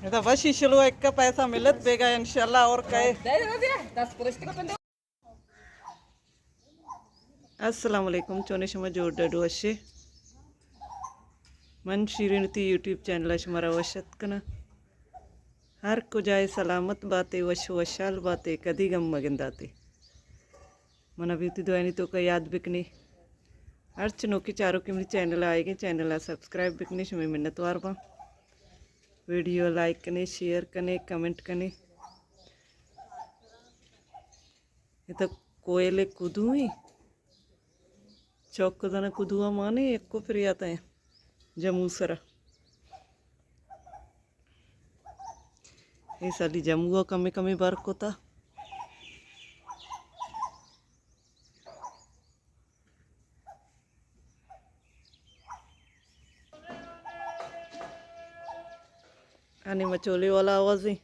ادا بس شیشلو ءَ ایک پیسہ ملت بیگا انشاءاللہ اور کئے۔ السلام علیکم، چونے شما؟ جوڑ ڈڈ وشے؟ من شیرین تی یوٹیوب چینل ءَ شمارا وش اتک کناں۔ ہر کجائے سلامت باتے، وش وشال باتے، کدی غم مگنداتے۔ من ابھی تی دعائنی توکا یاد بکنے۔ ہرچ نوکی چاروکی منی چینل ءَ آئیگیں، چینل ءَ سبسکرائب بکنے، شمے منتوار باں۔ ویڈیو لائک کنے، شیئر کنے، کمنٹ کنے۔ اے تو کوئل کدو ایں۔ چوک زنا کدو ءَ مانے یکو پریات ایں جمو سرا۔ اے سالی جمو ءَ کمے کمے بر کتا۔ انی مچولی والا آوازی۔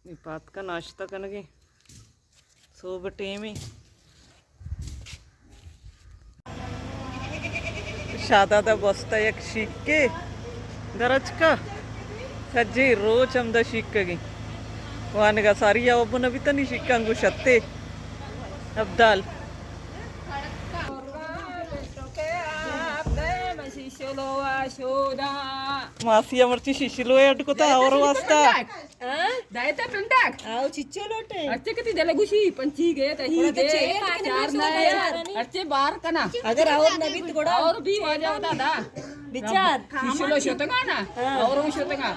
اے پاتکا ناشتہ کنگے، سوب ٹیمے۔ شادادا بستا یک شیکے درچکا، سجے روچ ہمدا شیکگی۔ وانگا ساری آوب نہ بیتنی شیکاں گو شتے ابدال۔ ماسی ءَ مرچی شیشلو ءَ اڈ کتا اور واسطہ۔ ہاں؟ دائتا پنڈاک۔ آؤ چچو لوٹے۔ اچھے کتی دل گوشی، پنچی گئے، تہی گئے، چار نہ۔ اچھے بار کنا۔ اگر اور نہ بیت گڑا۔ اور بھی واجہ ہوتا دا۔ بچار۔ شیشلو شتگا نا؟ ہاں۔ اور ہم شتگا۔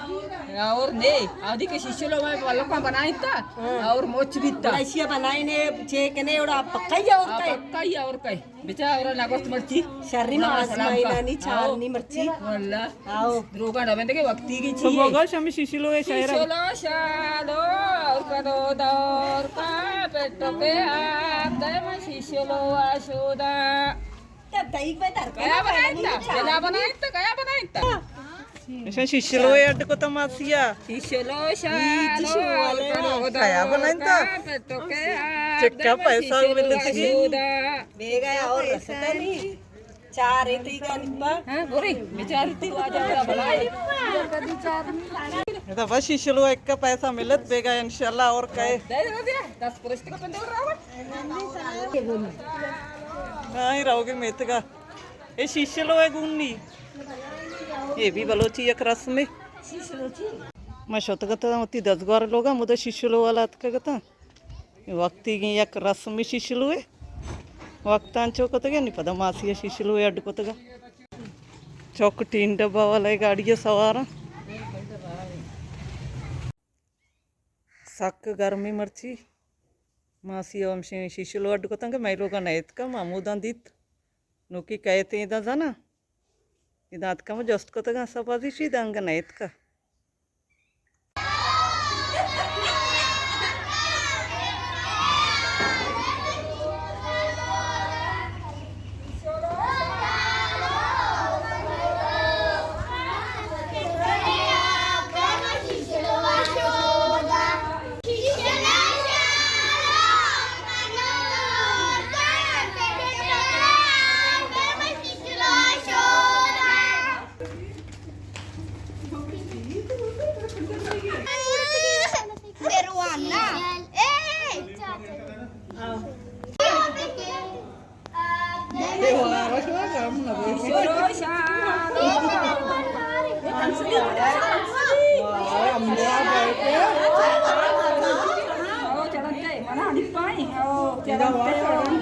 اور نے، آدھی کے شیشلو میں لوکاں بنائیں تا۔ ہاں۔ اور موچ بیتا۔ ایشیا بنائیں نے، چے کنے اوڑا پکا ہی اور کئے۔ پکا ہی اور کئے۔ بچار اور نہ گوشت مرچی۔ شری ما آزمائیں نانی چار نی مرچی۔ واللہ۔ آؤ۔ دروگا نہ بندے کہ وقتی کی چیز۔ تو بگوش ہمیں شیشلو ہے شاعرہ۔ شیشلو شالو، اور کدو دور کا، پیٹو کے آتے میں شیشلو آشودا۔ تب تئیگ بہ در کیا بنائیں تا؟ کیا بنائیں تا؟ کیا بنائیں تا؟ ایشاں شیشلو ءَ اڈ کتا ماسی ءَ۔ شیشلو شالو، کیا بنائیں تا؟ چکا پیسہ ملتگی۔ بیگا اور رستا نہیں۔ چار ایتی کا نپا۔ ہاں، بوری، بیچاری تی واجہ بلائی۔ ادا بس شیشلو ایک کا پیسہ ملت بیگا انشاءاللہ اور کئے۔ دس پرشت کا پندے رہا۔ ہاں، ہی رہوگے میتگا۔ اے شیشلو ءَ گونی۔ اے بھی بلوچی یک رسمے۔ ما شتگ اتاں وتی دزگوار لوگا، مدا شیشلو والا اتکگ اتاں۔ وقتی گیں یک رسمے شیشلو ءَ۔ وقتاں چو کتگ ءَ نی پدا ماسی ءَ شیشلو ءَ اڈ کتگ ءَ۔ چوک ٹین ڈبہ والا گاڑی ءَ سوار آں۔ سک گرمی مرچی۔ ماسی ءَ ہمشیں شیشلو اڈ کتاں کہ مئے لوگا نئیتکا، ما ہموداں دیت۔ نوکی کئیت ایں داں زاناں۔ ادا اتکاں، ما جست کتگاں سپازی شی دانگا نئیتکا۔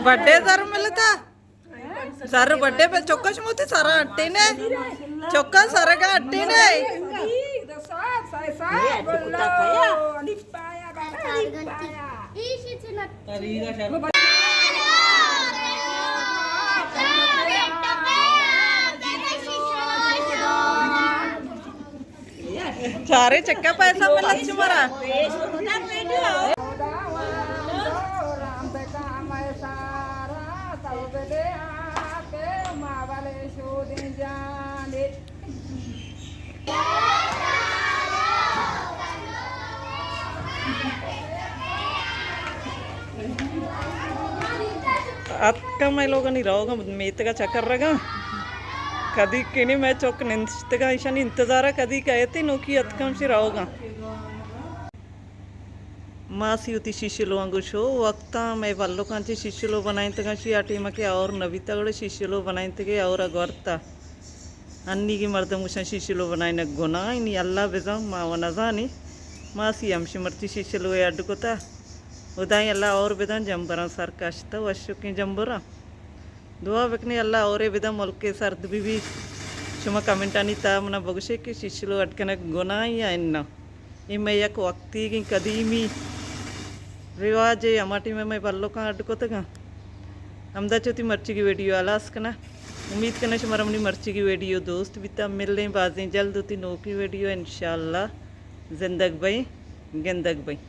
بڈے زر ملتا۔ سر بڈے پہ چکش موتی سر اٹے نے۔ چکا سر کا اٹے نے۔ اے اڈ کتا کیا؟ علی پایا بابا، علی پایا۔ چارے چکا پیسہ ملت شمارا۔ اتکا مئے لوگانی روگا میتگا چکر رگا۔ کدی کنی مئے چک نشتگا، ایشانی انتظارا کدی کئیتی، نوکی اتکا ہمشی روگا۔ ماسی وتی شیشلواں گوشو، وقتاں مئے بلکاں چہ شیشلو بنائینتگاں، شی آ ٹیمہ کہ اور نبیتا گڑا شیشلو بنائینتگے اور اگورتا۔ انیگیں مردم گوشاں شیشلو بنائینگ گناہ، نی اللہ بزاں، ما و نزانی۔ ماسی ہمشی مرچی شیشلو اڈ کتا۔ ہدائیں اللہ اور بداں جمبراں سر کشتا، وشکیں جمبراں۔ دعا بکنی اللہ اورے بداں، ملک سرد بی بی۔ شما کمنٹانی تہا منا بگوشے کہ شیشلو اڈ کنگ گناہ یا اناں۔ اے مئے یک وقتیگیں قدیمی رواجے، ہما ٹیمے مئے بلکاں اڈ کتگاں۔ ہمدا چہ وتی مرچیگی ویڈیو ہلاس کناں۔ امید کناں شمارا منی مرچیگی ویڈیو دوست بیتا۔ ملیں بازیں جلد وتی نوکی ویڈیو انشاءاللہ۔ زندگ بئیں، گندگ بئیں۔